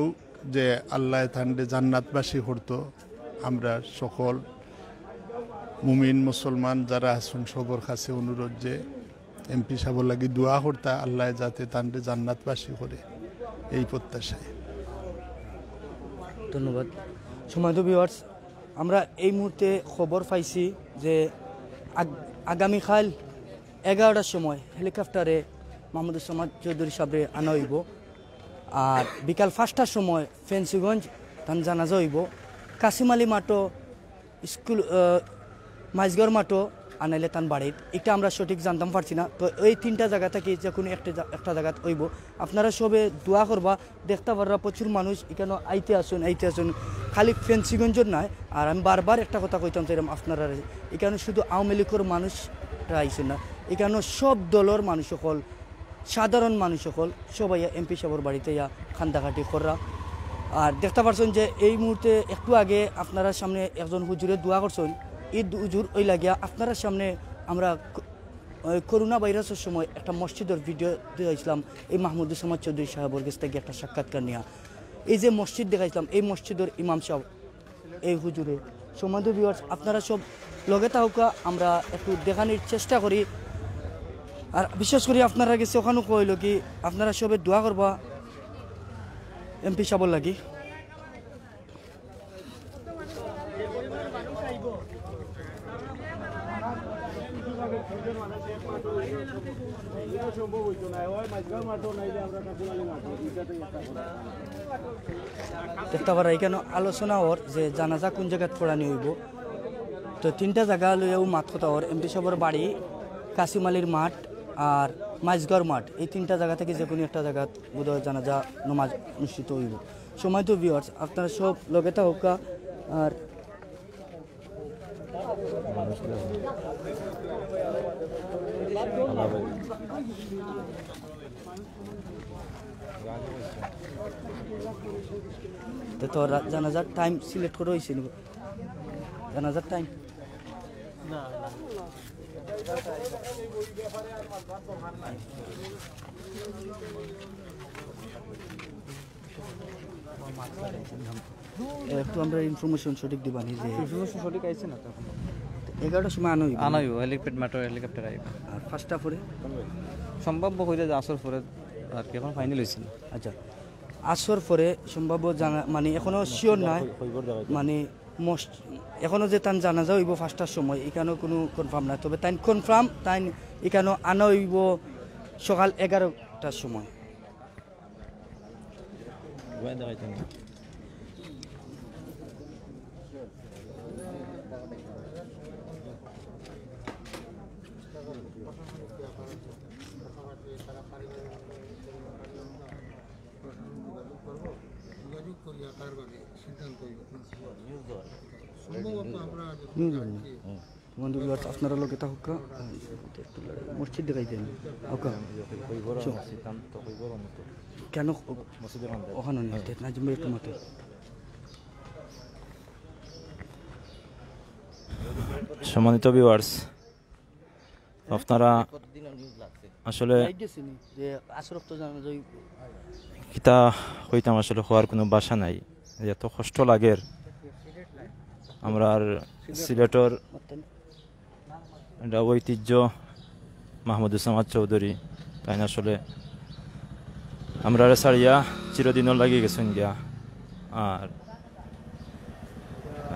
যে আল্লায় তানরে জান্নাতবাসী করতো, আমরা সকল মুমিন মুসলমান যারা আছইন সবর কাছে অনুরোধ যে এমপি সাবর লাগি দোয়া করতা, আল্লায় যাতে তানরে জান্নাতবাসী করে, এই প্রত্যাশায়। ধন্যবাদ। সম্মানিত ভিউয়ার্স, আমরা এই মুহূর্তে খবর পাইছি যে আগ-, আগামীকাল এগারোটার সময় হেলিকপ্টারে মাহমুদুস সামাদ চৌধুরী সাবরে আনা অইবো। আর বিকাল পাঁচটার সময় ফেঞ্চুগঞ্জ তান জানাজা অইবো। কাসিম আলী মাঠো, স্কুল, আহ, মাইজগর মাঠো, আনাইলে তান বাড়িত। ইটা আমরা সঠিক জানতাম পারছি না। তো এই তিনটা জাগা থাকি যে কুনু একটা জা-, একটা জাগাত অইবো। আপনারা সবে দোয়া করবা। দেখতা পাররা প্রচুর মানুষ ইকানো আইতে আছইন, আইতে আছইন। খালি ফেঞ্চুগঞ্জর নায়। আর আমি বারবার একটা কথা কইতাম চাইরাম আপনারারে, ইকানো শুধু আওয়ামী লীগর মানুষরা আইছইন না, ইকানো সব দলর মানুষ অকল, সাধারণ মানুষ অকল, সব আইয়া এমপি সাবর বাড়িত আইয়া কান্দাকাটি কররা। আর দেখতা পারছইন যে এই মুহূর্তে একটু আগে আপনারার সামনে একজন হুজুরে দোয়া করছইন। এই দু-, হুজুর ওই লাগিয়া আপনারার সামনে আমরা ক-, ওই করোনা ভাইরাসর সময় একটা মসজিদর ভিডিও দেখাইছিলাম এই মাহমুদুজ্জামান চৌধুরী সাহেবর গেছ থাকি একটা সাক্ষাৎকার নিয়া। এই যে মসজিদ দেখাইছিলাম, এই মসজিদর ইমাম সাহেব, এই হুজুরে। সম্মানিত ভিউয়ার্স, আপনারা সব লগে থাকুক্কা, আমরা একটু দেখানির চেষ্টা করি। আর বিশেষ করি আপনারার গেছে অখানউ কইলো কি, আপনারা সবে দোয়া করবা এমপি সাহেবর লাগি। দেখতা পাররা ইখানো আলোচনা অর যে জানাজা কুন জাগাত পড়ানি অইবো। তো তিনটা জাগা লইয়াউ মাত-কথা অর, এমপি সাহেবর বাড়ি, কাসিম আলীর মাঠ আর মাইজগাঁওর মাঠ। এই তিনটা জাগা থাকি যেকুনু একটা জাগাত বোধহয় জানাজা নমাজ অনুষ্ঠিত অইবো। সম্মানিত ভিউয়ার্স, আপনারা সব লগে থাকুক্কা। আর তো তোর রা-, জানাজার টাইম সিলেক্ট করা অইছে নি? জানাজার টাইম? একটু আমরা ইনফরমেশন সঠিক দিবা নি যে ইনফরমেশন সঠিক আইছে না তো এখন। এগারোটার সময় আনা অইবো। আনা অইবো, হেলিপ্যাড মাঠো হেলিকপ্টার আইবো। আর পাঁচটা পরে? সম্ভাব্য অইলে যে আসর পরে আর কি, এখন ফাইনাল অইছে না। আচ্ছা, আসর পরে সম্ভাব্য জানা, মানে, এখনো শিওর নায়। মানে, মস-, এখনো যে তান জানাজা অইবো পাঁচটার সময়, ইখানো কুনু কনফার্ম নায়। তবে তাইন কনফার্ম, তাইন ইখানো আনা অইবো সকাল এগারোটার সময়। যোগাযোগ করিয়া তারপরে সিদ্ধান্ত অইবো। সম্ভবত আমরা যখন নিউজ জানছি। বন্ধু ভিউয়ার্স, আপনারা লগে থাকুক্কা। মসজিদ দেখাই দেন। ওকা। কেন? মসজিদের মধ্যে। ওখানে নেই, তে নাজিম ভাই একটু মাতো। সম্মানিত ভিউয়ার্স, আপনারা আসলে যে আসর তো জানা যায়। কিতা কইতাম, আসলে কওয়ার কুনু ভাষা নাই, যে এত কষ্ট লাগের। আমরার সিলেটর এটা ঐতিহ্য মাহমুদুজ্জামান চৌধুরী, তাইন আসলে আমরারে ছাড়িয়া চিরদিনর লাগি গেছইন গিয়া। আর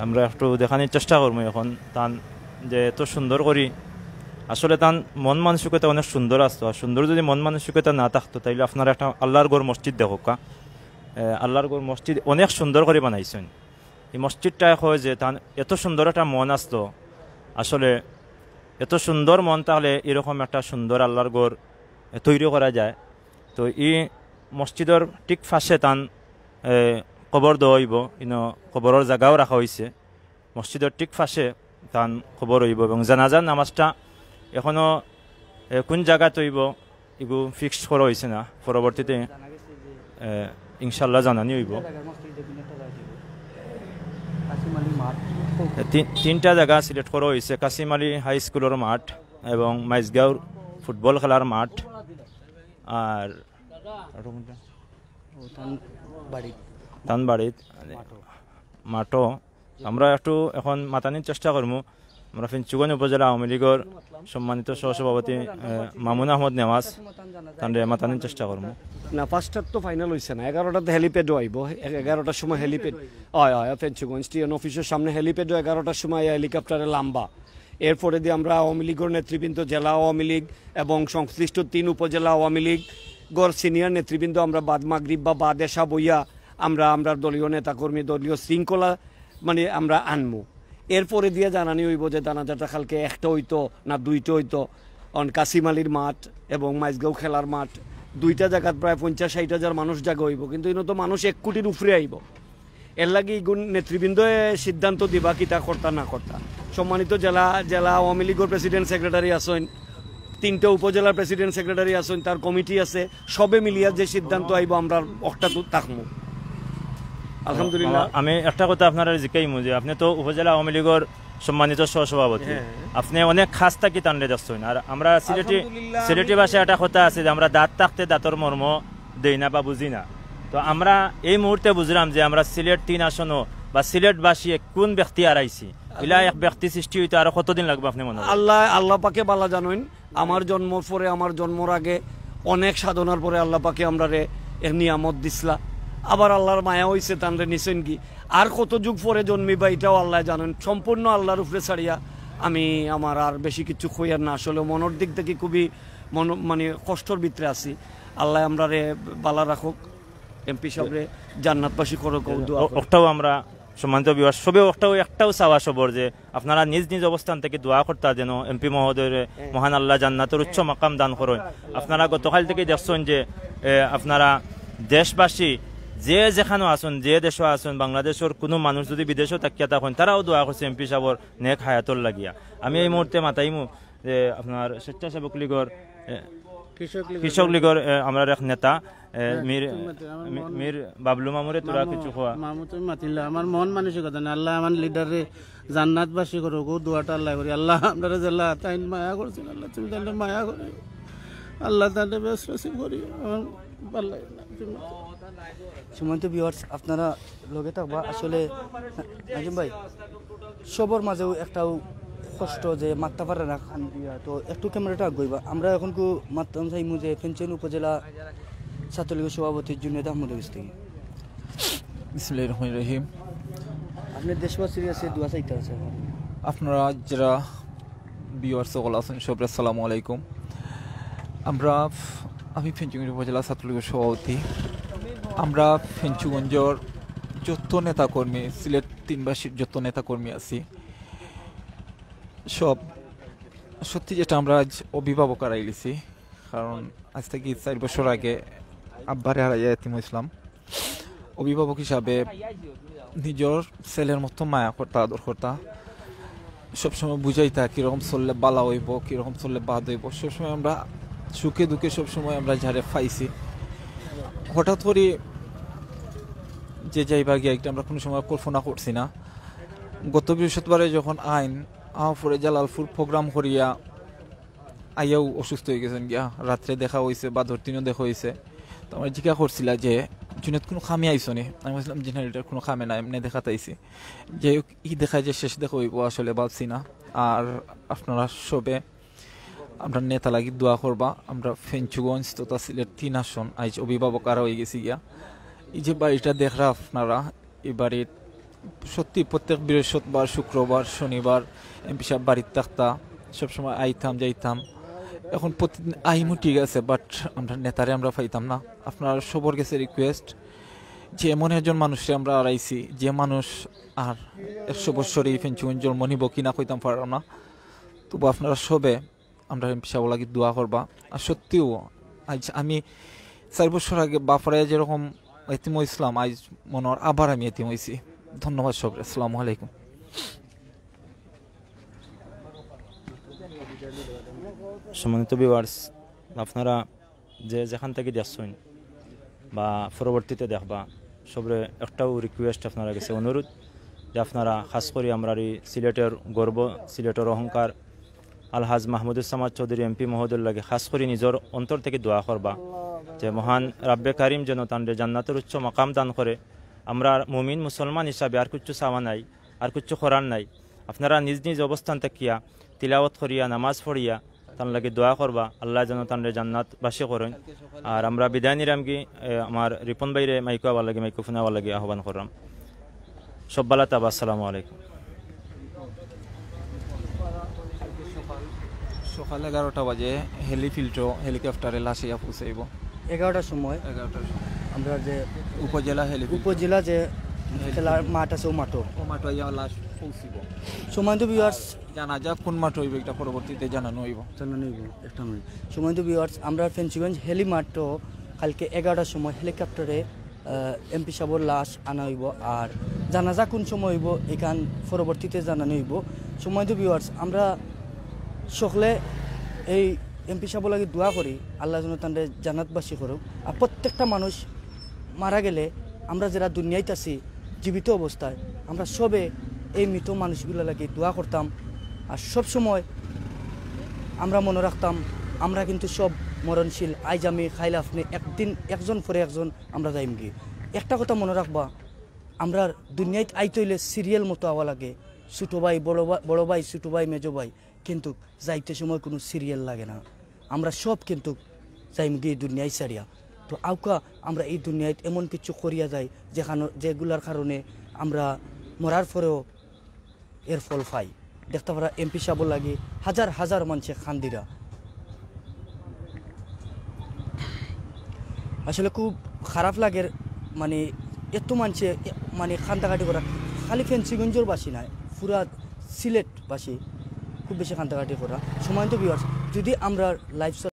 আমরা একটু দেখানির চেষ্টা করমু এখন তান যে এত সুন্দর করি, আসলে তান মন মানসিকতা অনেক সুন্দর আছতো। আর সুন্দর যদি মন মানসিকতা না থাকতো, তাইলে আপনারা একটা আল্লাহর ঘর মসজিদ দেখউক্কা। এ, আল্লাহর ঘর মসজিদ অনেক সুন্দর করি বানাইছইন। এই মসজিদটায় কয় যে তান এত সুন্দর একটা মন আছতো। আসলে এত সুন্দর মন থাকলে এরকম একটা সুন্দর আল্লাহর ঘর, এ, তৈরি করা যায়। তো এই মসজিদর ঠিক পাশে তান, এ, কবর দেওয়া অইবো, ইনো কবরর জাগাও রাখা অইছে। মসজিদর ঠিক পাশে তান কবর অইবো এবং জানাজার নামাজটা এখনো, এ, কুন জাগাত অইবো, ইগু ফিক্সড করা অইছে না। পরবর্তীতে, এ, ইনশাআল্লাহ জানানি অইবো। এ, তিন-, তিনটা জাগা সিলেক্ট করা অইছে, কাসিম আলী হাই স্কুলর মাঠ এবং মাইজগাঁওর ফুটবল খেলার মাঠ। আর তান বাড়িত মাঠো। আমরা একটু এখন মাতানির চেষ্টা করমু। আমরা ফেঞ্চুগঞ্জ উপজেলা আওয়ামী লীগর সম্মানিত সহসভাপতি, এ, মামুন আহমদ নেওয়াজ, তানরে মাতানির চেষ্টা করমু। না, পাঁচটার তো ফাইনাল অইছে না, এগারোটাতে হেলিপ্যাডও আইবো, এ-, এগারোটার সময় হেলিপ্যাড। অয়, অয়, ফেঞ্চুগঞ্জ টিএন অফিসর সামনে হেলিপ্যাডও এগারোটার সময় হেলিকপ্টারে লাম্বা। এরপরেদি আমরা আওয়ামী লীগর নেতৃবৃন্দ, জেলা আওয়ামী লীগ এবং সংশ্লিষ্ট তিন উপজেলা আওয়ামী লীগর সিনিয়র নেতৃবৃন্দ আমরা বাদ মাগরিব বা বাদ এশা বইয়া আমরা আমরার দলীয় নেতাকর্মী, দলীয় শৃঙ্খলা মানে আমরা আনমু। এরপরে দিয়া জানানি অইবো যে জানাজাটা কালকে একটা অইতো না দুইটা অইতো। অন কাসিম আলীর মাঠ এবং মাইজগাঁও খেলার মাঠ, দুইটা জাগাত প্রায় পঞ্চাশ ষাইট হাজার মানুষ জাগা অইবো, কিন্তু ইনো তো মানুষ এক কোটির উপরে আইবো। এর লাগি ইগুন নেতৃবৃন্দে সিদ্ধান্ত দিবা কিতা করতা না করতা। সম্মানিত জেলা, জেলা আওয়ামী লীগর প্রেসিডেন্ট সেক্রেটারি আছইন, তিনটা উপজেলার প্রেসিডেন্ট সেক্রেটারি আছইন, তার কমিটি আছে, সবে মিলিয়া যে সিদ্ধান্ত আইবো আমরা অকটাত থাকমু। আলহামদুলিল্লাহ। আমি একটা কথা আপনারে জিকাইমু যে আপনে তো উপজেলা আওয়ামী লীগর সম্মানিত সহসভাপতি। হ্যাঁ। আপনে অনেক কাছ থাকি তানরে দেখছইন। আর আমরা সিলেটি, আলহামদুলিল্লাহ, সিলেটি আমি ভাষায় একটা কথা আছে যে আমরা দাঁত থাকতে দাঁতর মর্ম দেই না বা বুঝি না। তো আমরা এই মুহূর্তে বুঝলাম যে আমরা সিলেট তিন আসনো বা সিলেটবাসী এক কোন ব্যক্তি হারাইছি। ইলা এক ব্যক্তি সৃষ্টি হইতে আরো কতদিন লাগবে আপনে মনে করেন? আল্লাহ, আল্লাহ পাকে বালা জানইন। আমার জন্মর পরে, আমার জন্মর আগে অনেক সাধনার পরে আল্লাহ পাকে আমরারে এক নিয়ামত দিছলা। আবার আল্লাহর মায়া অইছে, তানরে নিছইন কি। আর কত যুগ পরে জন্মিবা, ইটাও আল্লাহ জানইন। সম্পূর্ণ আল্লাহর উপরে ছাড়িয়া আমি আমার আর বেশি কিছু কইয়ার না। আসলে মনর দিক থাকি খুবই মন, মানে, কষ্টর ভিতরে আছি। আল্লাহ আমরারে বালা রাখুক, এমপি সাহেবরে জান্নাতবাসী করুক, ও দোয়া ও-, করুক। ওটাও আমরা সম্মানিত viewers, সবে ওটাও একটাও চাওয়া সবর যে আপনারা নিজ নিজ অবস্থান থাকি দোয়া করতা যেন এমপি মহোদয়রে মহান আল্লাহ জান্নাতর উচ্চ মাকাম দান করইন। আপনারা গতকাল থাকি দেখছইন যে, এ, আপনারা দেশবাসী যে যেখানো আছইন, যে দেশো আছইন, বাংলাদেশর কুনু মানুষ যুদি বিদেশো থাকিয়া থাকইন, তারাও দোয়া করছে এমপি সাহেবর নেক হায়াতর লাগিয়া। আমি এই মুহূর্তে মাতাইমু যে আপনার স্বেচ্ছাসেবক লীগর, এ, কৃষক লীগর, কৃষক লীগর, এ, আমরার এক নেতা, এ, না, মীর, তুমি মাতিও, আমার মি-, মন মীর বাবলু মামুরে তোরা মামু, কিছু কওয়া। মামু তুমি মাতিলা, আমার মন মানসিকতা নাই। আল্লাহ আমার লিডাররে জান্নাতবাসী করুক, ও দোয়াটা আল্লাহ করি। আল্লাহ আপনারা যে আল্লাহ তাইন মায়া করছেন, আল্লাহ তুমি তাইন মায়া করি, আল্লাহ তাইন বেশ নসিব করি। আমার ভালো লাগে না, তুমি মাতিও। সম্মানিত viewers, আপনারা লগে থাকবা। আসলে নাজিম ভাই, সবর মাঝেও একটাও কষ্ট যে মাততা পারে না কান্দিয়া, তো একটু ক্যামেরাটা আগুয়াইবা। আমরা এখন কু মাততাম চাইমু যে ফেঞ্চুগঞ্জ উপজেলা ছাত্রলীগের সভাপতি জুনেদ আহমদের কাছ থাকি। বিসমিল্লাহির রহমানির রহিম। আপনি দেশবাসীর কাছে দোয়া চাইতা আছে। আপনারা যারা viewers সকল আছইন, সবরে আসসালামু আলাইকুম। আমরা, আমি ফেঞ্চুগঞ্জ উপজেলা ছাত্রলীগর সভাপতি। আমরা ফেঞ্চুগঞ্জর যত নেতাকর্মী, সিলেট তিনবাসীর যত নেতাকর্মী আছি, সব সত্যি যেটা আমরা আইজ অভিভাবক হারাইলিছি, কারণ আইজ থাকি চাইর বছর আগে আব্বারে হারাইয়া এতিম অইছলাম। অভিভাবক হিসাবে নিজর ছেলের মতো মায়া করতা, আদর করতা, সবসময় বুঝাইতা কিরকম চললে বালা অইবো, কিরকম চললে বাদ অইবো। সবসময় আমরা সুখে দুঃখে সবসময় আমরা যারে পাইছি। হঠাৎ করি যে যাইবা গিয়া, এটা আমরা কুনু সময় কল্পনা করছি না। গত বৃহস্পতিবারে যখন আইন, আমার পরে জালালপুর program করিয়া আইয়াও অসুস্থ অইগেছইন গিয়া, রাত্রে দেখা অইছে, বাদর দিনও দেখা অইছে। তো আমারে জিকা করছিলা যে, "জুনেদ, কুনু কামে আইছো নি?" আমি কইছিলাম, "জি না, ইটার কুনু কামে না, এমনে দেখাত আইছি।" যাই হোক, ই দেখা যে শেষ দেখা অইবো আসলে ভাবছি না। আর আপনারা সবে আমরার নেতার লাগি দোয়া করবা। আমরা ফেঞ্চুগঞ্জ তথা সিলেট তিন আসন আইজ অভিভাবক হারা অইগেছি গিয়া। এই যে বাড়িটা দেখরা আপনারা, এই বাড়িত সত্যি প্রত্যেক বৃহস্পতিবার, শুক্রবার, শনিবার এমপি সাহেব বাড়িত থাকতা, সবসময় আইতাম যাইতাম। এখন প্রতিদিন আইমু ঠিক আছে, but আমরা নেতারে আমরা পাইতাম না। আপনারা সবর গেছে request যে এমন একজন মানুষরে আমরা হারাইছি, যে মানুষ আর একশো বছর এই ফেঞ্চুগঞ্জ জন্ম নিবো কিনা কইতাম পারলাম না। তবু আপনারা সবে আমরা এমপি সাহেবর লাগি দোয়া করবা। আর সত্যিও আইজ আমি চাইর বছর আগে বাফরাইয়া যেরকম এতিম অইছলাম, আইজ মনে অর আবার আমি এতিম অইছি। ধন্যবাদ সবরে, আসসালামু আলাইকুম। সম্মানিত viewers, আপনারা যে যেখান থাকি দেখছইন বা পরবর্তীতে দেখবা, সবরে একটাও request আপনারার গেছে, অনুরোধ যে আপনারা খাস করি আমরার এই সিলেটর গর্ব, সিলেটর অহংকার আলহাজ মাহমুদুস সামাদ চৌধুরী এমপি মহোদয়র লাগি খাস করি নিজর অন্তর থাকি দোয়া করবা যে মহান রাব্বে কারিম যেন তানরে জান্নাতর উচ্চ মাকাম দান করে। আমরার মুমিন মুসলমান হিসাবে আর কিচ্ছু চাওয়া নাই, আর কিচ্ছু করার নাই। আপনারা নিজ নিজ অবস্থান থাকিয়া তিলাওয়াত করিয়া, নামাজ পড়িয়া, তান লাগি দোয়া করবা, আল্লাহ যেন তানরে জান্নাতবাসী করইন। আর আমরা বিদায় নিরাম কি, এ, আমার রিপন ভাইরে মাইকো আবার লাগি, মাইক্রোফোনে আবার লাগি আহ্বান কররাম। সব বালা থাকবা, আসসালামু আলাইকুম। সকাল এগারোটা বাজে হেলিফিল্ডও হেলিকপ্টারে লাশ আইয়া পৌঁছাইবো। এগারোটার সময় এগারোটার সময়। আমরা যে উপজেলা হেলিফিল্ড। উপজেলা যে হেলিফিল্ড। খেলার মাঠ আছে, ও মাঠও। ও মাঠও আইয়া লাশ পৌঁছিবো। সম্মানিত viewers, জানাজা কোন মাঠে অইবো, এটা পরবর্তীতে জানানো অইবো। জানানো অইবো, একটা মিনিট। সম্মানিত viewers, আমরা ফেঞ্চুগঞ্জ হেলি মাঠও কালকে এগারোটার সময় হেলিকপ্টারে, আহ, এমপি সাহেবর লাশ আনা অইবো। আর জানাজা কোন সময় অইবো, এখান পরবর্তীতে জানানো অইবো। সম্মানিত viewers, আমরা সকলে এই এমপি সাহেবর লাগি দোয়া করি, আল্লাহ যেন তানরে জান্নাতবাসী করুক। আর প্রত্যেকটা মানুষ মারা গেলে আমরা যারা দুনিয়াত আছি, জীবিত অবস্থায় আমরা সবে এই মৃত মানুষগুলোর লাগি দোয়া করতাম। আর সব সময় আমরা মনে রাখতাম, আমরা কিন্তু সব মরণশীল। আইজ আমি, কাইল আপনে, একদিন একজন পরে একজন আমরা যাইমগি। একটা কথা মনে রাখবা, আমরা দুনিয়াত আইতে অইলে সিরিয়াল মতো আওয়া লাগে। ছোটো ভাই, বড় ভাই, বড় ভাই, ছোটো ভাই, মেজো ভাই, কিন্তু যাইতে সময় কোনো সিরিয়াল লাগে না। আমরা সব কিন্তু যাইমগি দুনিয়াই ছাড়িয়া। তো আউক্কা আমরা এই দুনিয়াত এমন কিছু করিয়া যাই, যেখানো, যেগুলার কারণে আমরা মরার পরেও এর ফল পাই। দেখতা পাররা এমপি সাবর লাগি হাজার হাজার মানষে কান্দিরা। আসলে খুব খারাপ লাগের, মানে, এত মানষে, এ, মানে, কান্দাকাটি করা। খালি ফেঞ্চুগঞ্জর বাসী নায়, পুরা সিলেটবাসী খুব বেশি কান্দাকাটি করা। সম্মানিত ভিউয়ার্স, যদি আমরা লাইভ